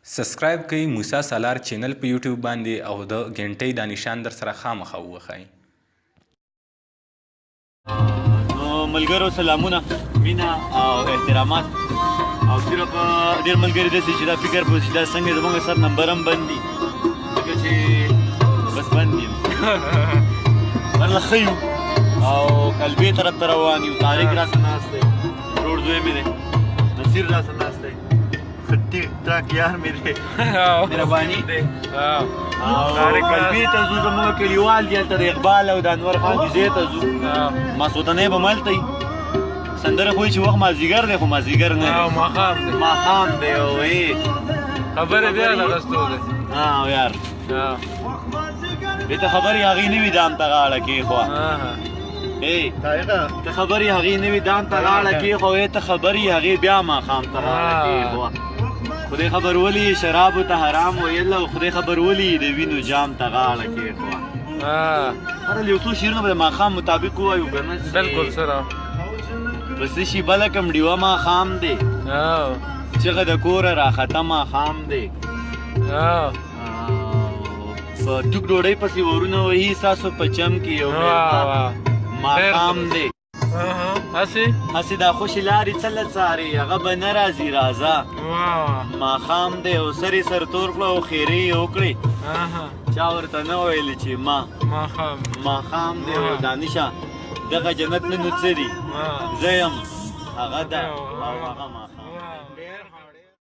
سبسکرایب کړئ موسی سالار چینل په یوټیوب باندې او د ګنټۍ دا نشان درسره خامخا ووهئ. نو ملګرو سلامونه، مینا او احترامات. او صرف ډېر ملګري داسې چې دا فکر په چې دا څنګه زموږ سر نمبر هم بند دي، ځکه چې بس بند دي. ورله ښه یو او کلبې طرف ته روان یو. طارق راسره ناست دی، ورور زوی مې دی، نصیر راسره ناست دی، ښه ټیک ټاک یار مې دی، مهرباني دی. او کلبې ته ځو، زموږ کلیوال دي هلته د اقبال او د انور خان دي ځای ته ځو. ماسوتنۍ به ملته وي. سندره خو چې وخت مازیګر دی، خو مازیګر نه دی، ماښام دی، ماښام دی. او خبرې بیا لغستو دی. ها یار، ته خبرې هغې نه وي دام ته غاړه کېښوه. ته خبرې هغې نه وي دام ته غاړه کېښوه، ته خبرې هغې بیا ماښام ته غاړه کېښوه. خدای خبر ولي شرابو ته حرام ویل، او خدای خبر ولي د وینو جام ته غاړه کېښوه. هر یو څو شعرونه به د ماښام مطابق ووایو که نه؟ بالکل سره. په څه شي بله کوم ډیوه ماښام دی، چغه د کوره راخته ماښام دی، په ټوک ډوډۍ پسې ورونه وهي ستاسو په چم کې یو ماښام دی. هسې هسې دا خوشې لارې څه له څارې، هغه به نه راځي راځه ماښام دی. او سر یې سر تور کړو او خیرې یې وکړې، چا ورته نه ویل چې ما ماښام دی. او دانشه دغه جنت نه نو څه دي، زه یم هغه ده او هغه ماښام.